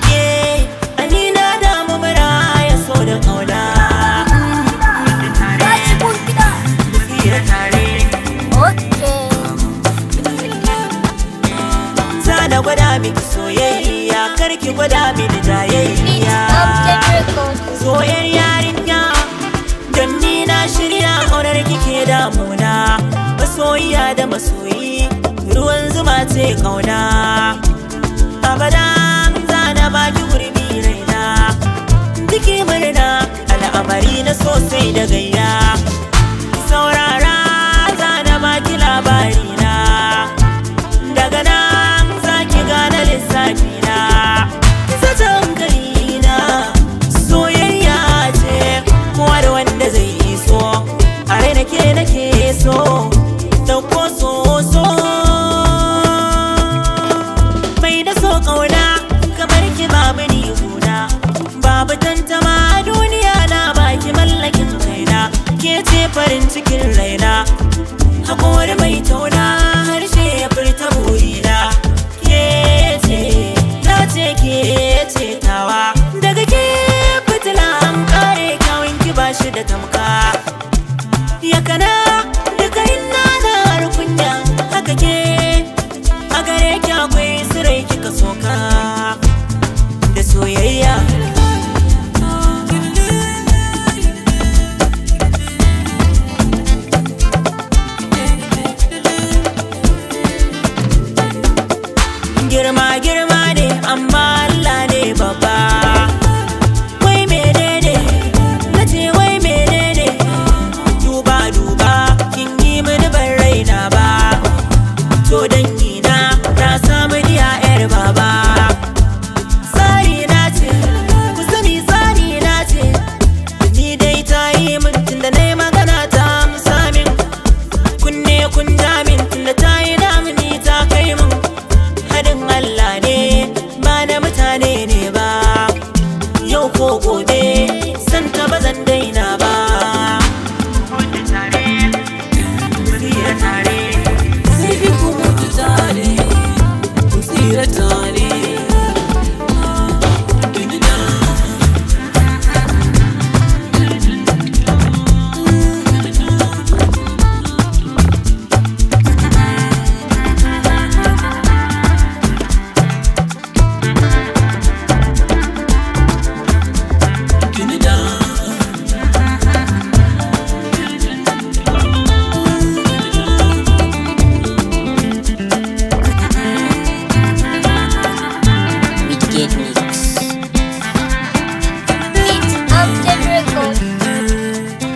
Ke, ani na damu maraya so da kauna. Ka shigo gida. Tsira tare. Okay. Zana gwada miki soyayya, karki gwada mini Beat jayayya. Update Records. Soyar yarinya, don ni na shirya ƙaunar kike damuna. Masoyiya da masoyi, ruwan zuma ce ƙauna. Abada zana baki gurbi raina. Jiki murna, al'amari na sosai da gayya. Saurara, zana baki labarina. Daga nan zaki gane lissafina. Zata hankalina, soyayya ce, kowa da wanda zai iso. A rai nake nake so, dauko so so. Mai da so kauna, kamar ki babu ni guna. Babu tantama a duniya na baki mallakin kaina. Ke ce farin cikin raina. Haƙori mai tauna, harshe ya furta burina. Ke ce, na ce ke ce tawa. Daga ke fitila an kare, kyawun ki bashi da tamka. Ya kana duka inna na har kunya haka ke. A gare ki akwai sirai kika soka da soyayya. Girma girma ne, amma Allah ne babba. Wai menene? Na ce wai menene? Duba duba, kin yi mini ban raina ba. To dangi na na samu diya yar baba. Tsari na ce, ku sani tsari na ce. Ni dai ta yi min tunda na yi magana ta amsa min. Kunne kun damin tunda ta yi damini ta kai min. Hadin Allah ne, ba na mutane ne ba. Yau ko gobe, santa ba zan daina ba. Tare. Sai fi ku mutu tare, ku tsira tare. Duniya. Duniya. Wicked Mix. Beat Update Records.